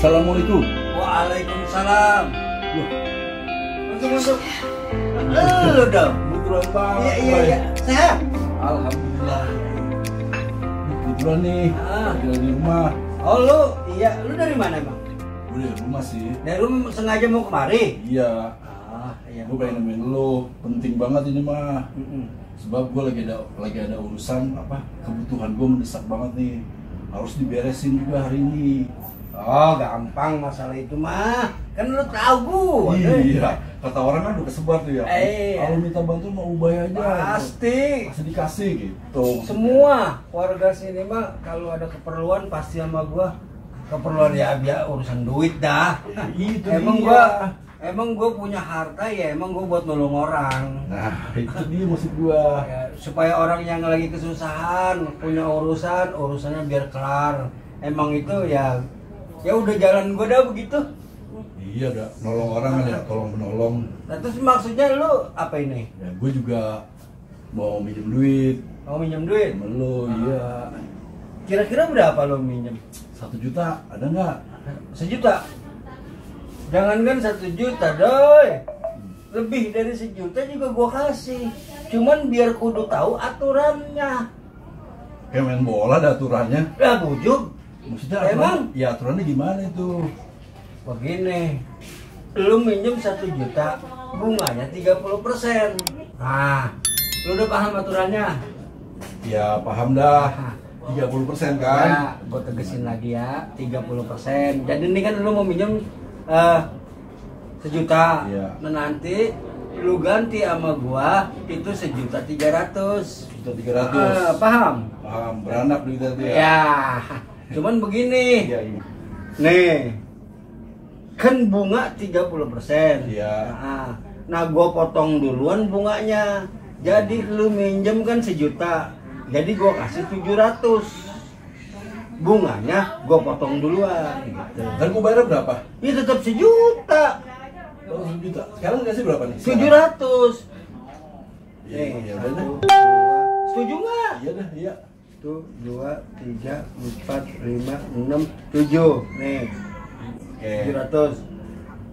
Assalamualaikum. Waalaikumsalam. Loh, Masuk. Lu dong. kebetulan banget. Iya. Sehat? Alhamdulillah. Kebetulan nih, Ah. lagi di rumah. Oh lu, iya. Lu dari mana emang? Gue dari rumah sih. Dari rumah sengaja mau kemari? Iya. Iya. Gue pengen nemenin lu. Penting banget ini mah. Mm-mm. Sebab gue lagi ada urusan apa? Kebutuhan gue mendesak banget nih. Harus diberesin juga hari ini. Oh, gampang masalah itu mah. Kan lu tahu gua. Iya. Kata orang kan udah kesebar tuh ya. Iya. Kalau minta bantuan mau ubah aja. Pasti. Pasti dikasih gitu. Semua warga sini mah kalau ada keperluan pasti sama gua. Keperluan ya urusan duit dah. Itu Emang gua punya harta ya emang gua buat nolong orang. Nah, itu dia maksud gua. Ya, supaya orang yang lagi kesusahan punya urusannya biar kelar. Emang itu ya udah jalan gua dah begitu. Iya, dah nolong orang kan ya, tolong menolong. Nah, terus maksudnya lu apa ini? Ya, gue juga mau minjem duit. Mau minjem duit? Sama lu, iya. Kira-kira berapa lo minjem? 1 juta, ada nggak? 1 juta? Jangankan 1 juta, doi. Lebih dari 1 juta juga gua kasih. Cuman biar kudu tahu aturannya. Kayak main bola ada aturannya. Lah bujuk. Maksudnya Emang? ya aturannya gimana itu? Begini. Lu minjem 1 juta, bunganya 30%. Nah, lu udah paham aturannya? Ya paham dah. 30% kan? Ya, gua tegesin lagi ya, 30%. Jadi ini kan lu mau minjem 1 juta. Iya. Nah, nanti lu ganti sama gua itu 1.300.000. 1.300.000. Paham? Paham, beranak duitnya tuh ya. Ya. Cuman begini. Iya, iya. Nih. Kan bunga 30%. Iya. Nah, gua potong duluan bunganya. Jadi lu minjem kan 1 juta. Jadi gua kasih 700. Bunganya gua potong duluan gitu. Dan gue bayar berapa? Ya tetap 1 juta. Oh, 1 juta. Sekarang dikasih berapa nih? 700. Iya, iya, udah deh. Setuju nggak? Iya dah, iya. 1, 2, 3, 4, 5, 6, 7. Nih. Oke. 700.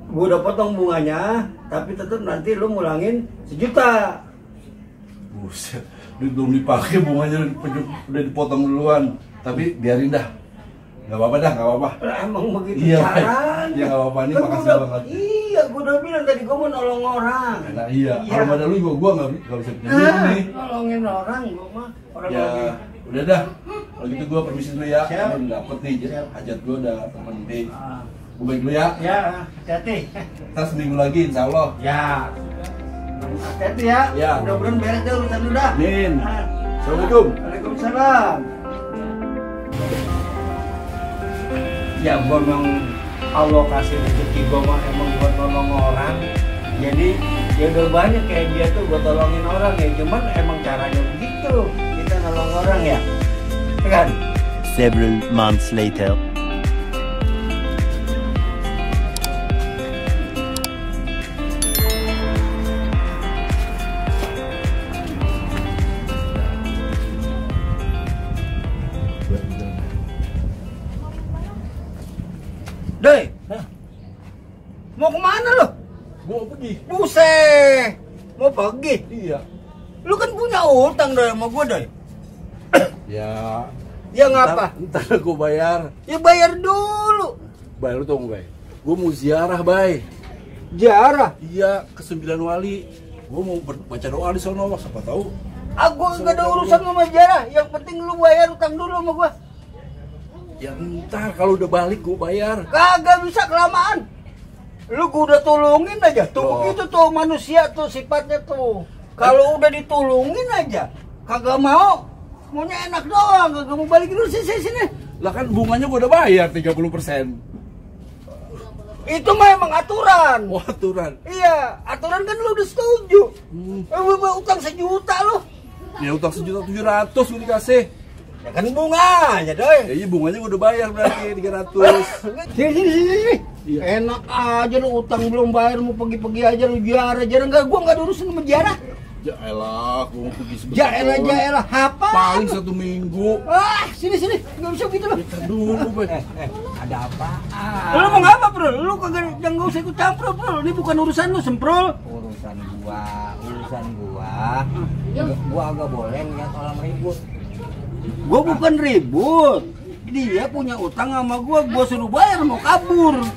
Gua udah potong bunganya, tapi tetap nanti lu mulangin 1 juta. Buset, duit belum dipakai bunganya udah dipotong duluan. Tapi biarin dah. Gak apa-apa dah, gak apa-apa. Lah, emang begitu Iya, caranya. iya, nggak apa-apa. Ini Kan makasih gua banget. Iya, gua udah bilang tadi gua mau nolong orang. Nah iya, kalau ada lu juga gua nggak bisa pinjam nih. Nolongin orang gua mah. Orang Ya, lagi. udah dah. Kalau gitu gua permisi dulu ya. Siap. Udah dapet nih, Siap. hajat gua udah terpenuhi. Ah. Gua balik dulu ya. Ya, hati-hati. Kita seminggu lagi, insya Allah. Ya. Hati-hati ya. Ya. Mudah-mudahan beres deh urusan lu dah. Amin. Ah. Assalamualaikum. Waalaikumsalam. Ya gua memang Allah kasih rezeki gua mah emang buat nolong orang. Jadi ya udah banyak kayak dia tuh gua tolongin orang ya. Cuman emang caranya begitu kita nolong orang ya. Ya kan? Several months later. Doi, mau kemana lo? Gua mau pergi. Buset, mau pergi? Iya. Lu kan punya utang doi sama gua doi. Ya. Ya ngapa? Ntar gua bayar. Ya bayar dulu. Bayar lu tau nggak, Bay? Gua mau ziarah, Bay. Jarah. Iya, ke 9 wali. Gua mau baca doa di sono, siapa tahu. Aku nggak ada urusan sama jarah. Yang penting lu bayar utang dulu sama gua. Ya ntar kalau udah balik gua bayar. Kagak bisa kelamaan. Lu gua udah tolongin aja. Tuh Loh. begitu tuh manusia tuh sifatnya tuh. Kalau udah ditolongin aja, kagak mau. Maunya enak doang, kagak mau balikin lu sini. Lah kan bunganya gua udah bayar 30%. Itu mah emang aturan. Oh, aturan. Iya, aturan kan lu udah setuju. Utang 1 juta lu. Ya utang 1.700.000 gua dikasih. Ya kan bunganya, doi. Ya iya bunganya gua udah bayar berarti 300. Sini. Iya. Enak aja lu utang belum bayar mau pergi-pergi aja lu ziarah. Enggak, gua enggak ada urusan sama ziarah. Ya elah, gua mau pergi sebentar. Jaelah, apa? Paling 1 minggu. Sini, nggak bisa gitu loh. Bentar dulu, Bay. Ada apaan? Lu mau ngapa, bro? Lu kagak jangan usah ikut campur, bro. Ini bukan urusan lu, semprol. Urusan gua. Gua agak boleh ngeliat orang ribut. Gua bukan ribut. Dia punya utang sama gua suruh bayar mau kabur.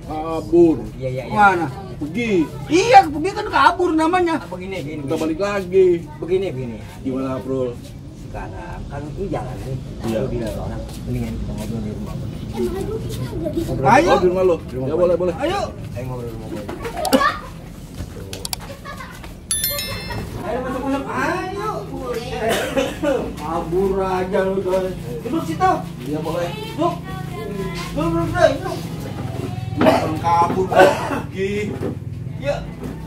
Kabur. Iya. Mana? Pergi. Iya, pergi kan kabur namanya. Begini. Kita balik lagi. Begini. Gimana, Bro? Sekarang kan ini jalan nih. Iya. Di orang. Mendingan kita ngobrol di rumah. Ayo. Di rumah lo. Ya boleh. Ayo ngobrol di rumah gue. Ayo masuk. Ayo. Kabur aja lu, guys. Duduk situ. Iya, boleh. Duduk. Duduk. Bukan kabur, pergi.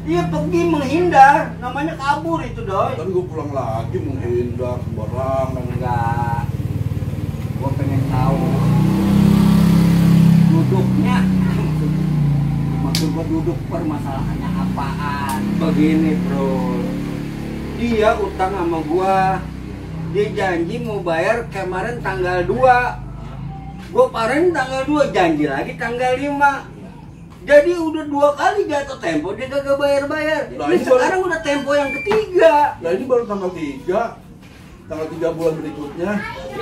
Iya pergi menghindar, namanya kabur itu, Doi. Kan gue pulang lagi menghindar sembarangan. Enggak. Gua pengen tahu duduknya. Maksud gua duduk permasalahannya apaan? Begini, Bro. Dia utang sama gua. Dia janji mau bayar kemarin tanggal 2. Gua kemarin tanggal 2, janji lagi tanggal 5. Jadi udah 2 kali jatuh tempo dia kagak bayar-bayar. Nah, ini ini sekarang udah tempo yang ketiga. Nah ini baru tanggal 3. Tanggal 3 bulan berikutnya.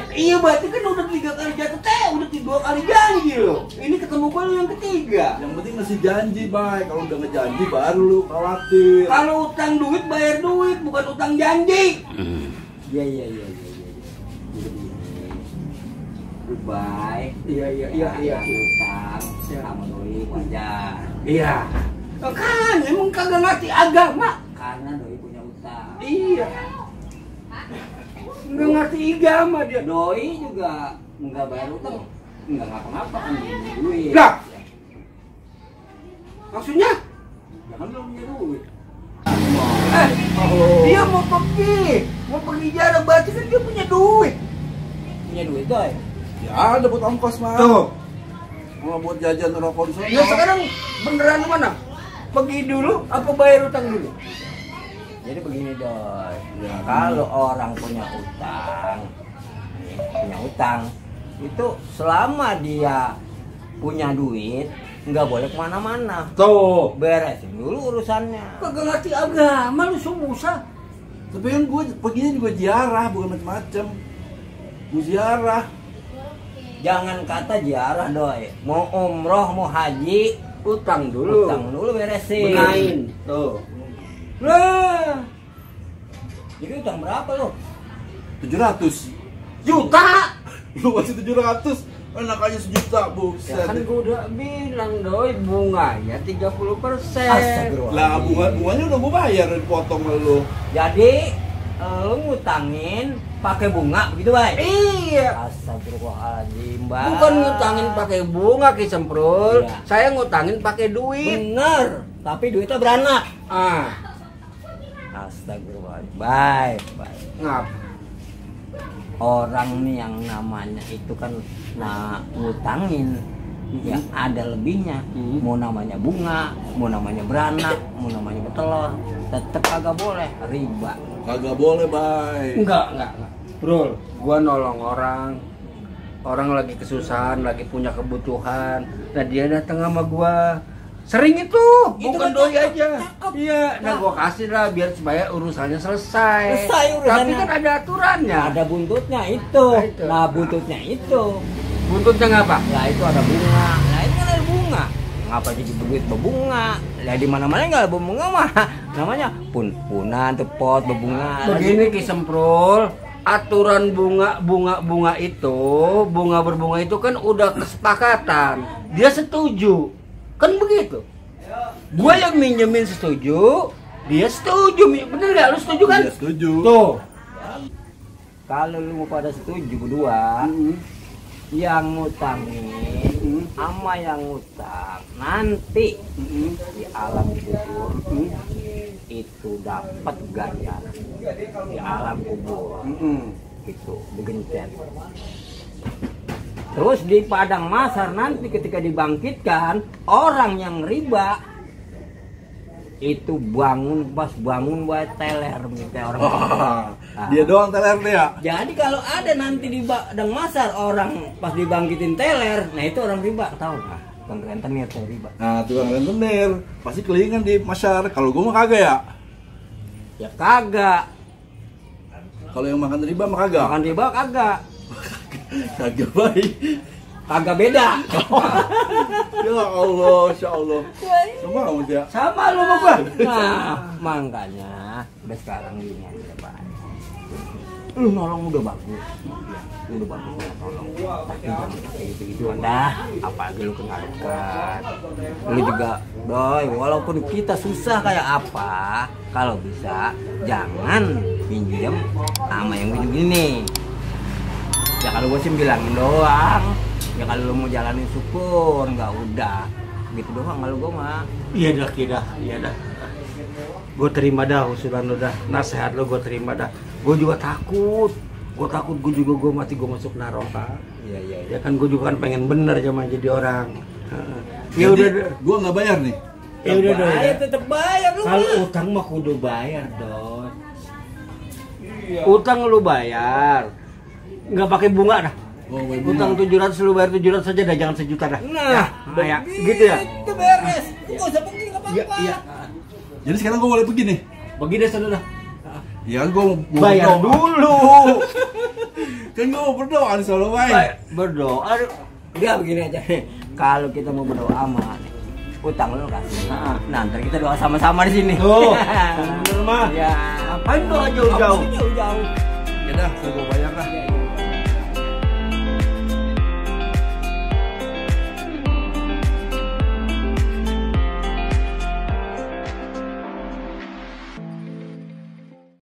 Iya berarti kan udah 3 kali jatuh tempo, udah 2 kali janji loh. Ini ketemu gua yang ketiga. Yang penting masih janji, Bay. Kalau udah ngejanji baru lu khawatir. Kalau utang duit bayar duit, bukan utang janji. Iya. Baik. Iya. Utang sama doi wajar. Iya. Kan emang kagak ngerti agama. Karena doi punya utang. Iya. Nggak ngerti agama dia. Doi juga nggak bayar utang. Nggak ngapa-ngapa kan punya duit. Lah. Maksudnya? Jangan belum punya duit. Dia mau pergi jarak, berarti kan dia punya duit. Punya duit, Doi? Ya ada buat ongkos, mah. Tuh. Mau buat jajan rokok di sana. Ya sekarang beneran mana? Pergi dulu apa bayar utang dulu? Jadi begini, Doi. Ya, kalau orang punya utang, itu selama dia punya duit nggak boleh kemana-mana. Tuh, beresin dulu urusannya. Kagak ngerti agama lu susah. Tapi kan gue perginya juga ziarah, bukan macam-macam. Gue ziarah. Jangan kata ziarah, Doi. Mau umroh, mau haji, utang dulu beresin. Benain. Tuh. Lah. Jadi utang berapa lo? 700 juta. Lu masih 700. Enak aja 1 juta, buset. Ya kan gua udah bilang, Doi, bunganya 30%. Astagfirullah. Lah bunganya udah gua bayar, dipotong sama lu. Jadi lu ngutangin pakai bunga begitu, Bay? Iya. Astagfirullahaladzim, Bay. Bukan ngutangin pakai bunga, Ki Semprul. Iya. Saya ngutangin pakai duit. Bener, tapi duitnya beranak. Astagfirullahaladzim, Bay. Ngapa? Orang nih yang namanya itu kan ngutangin ya ada lebihnya. Mau namanya bunga, mau namanya beranak, mau namanya betelor, tetep kagak boleh riba. Kagak boleh, Bay. Enggak. Bro, gua nolong orang lagi kesusahan, lagi punya kebutuhan, nah dia datang sama gua. Sering itu bukan kan Doi aja. Iya, nah gua kasih lah biar supaya urusannya selesai. Tapi kan ada aturannya. Ada buntutnya itu. Nah, buntutnya itu. Buntutnya ngapa? Lah itu ada bunga. Nah, ini kan ada bunga. Ngapa jadi duit berbunga? Lah di mana-mana enggak ada bunga mah. Namanya punan tuh pot berbunga. Begini, Ki Semprul. Aturan bunga berbunga itu kan udah kesepakatan. Dia setuju. Kan begitu. Gua yang minjemin setuju, dia setuju. Bener gak? Lu setuju kan? Iya, setuju. Tuh. Kalau lu mau pada setuju berdua, yang ngutangin sama yang ngutang nanti di alam kubur itu dapat ganjaran. Di alam kubur itu begenten. Terus di padang mahsyar nanti ketika dibangkitkan, orang yang riba itu pas bangun buat teler minta orang. Dia doang teler tuh ya. Jadi kalau ada nanti di Padang Masar orang pas dibangkitin teler, nah itu orang riba, tahu nggak? Tukang rentenir tuh riba. Nah, tukang rentenir pasti kelilingan di Masar. Kalau gua mah kagak ya. Ya kagak. Kalau yang makan riba mah kagak. Makan riba kagak. Kagak baik. Kagak beda. Ya Allah, Insya Allah. Sama kamu ya. Sama lu sama gua. Nah, makanya udah sekarang gini aja, Pak. Lu nolong udah bagus. Udah bagus nolong. Tapi jangan pakai gitu-gituan dah. Apalagi lu kenal dekat. Lu juga, doi, walaupun kita susah kayak apa, kalau bisa jangan pinjam sama yang gini-gini. Ya kalau gua sih bilangin doang. Ya kalau lu mau jalanin syukur, nggak udah gitu doang kalau gua mah. Iya dah. Gua terima dah usulan lu dah, nasihat lu gua terima dah. Gua juga takut. Gua mati gua masuk neraka. Iya. Ya kan gua juga kan pengen bener cuma jadi orang. Ya udah, gua nggak bayar nih. Ya udah dong. Tetep bayar lu. Kalau utang mah kudu bayar, Dot. Iya. Utang lu bayar. Nggak pakai bunga dah. Utang 700 lu bayar 700 saja dah, jangan sejuta dah. Nah, ya, gitu ya. Itu beres. Enggak usah pergi enggak apa-apa. Iya. Jadi sekarang gua boleh pergi nih. Pergi deh sana dah. Ya gua mau bayar dulu. Kan gua mau berdoa nih selalu baik. Berdoa. Dia begini aja nih. Kalau kita mau berdoa mah utang lu kasih. Nah, ntar kita doa sama-sama di sini. Oh. Bener mah. Ya, apain doa jauh-jauh? Ya dah, gua bayar dah.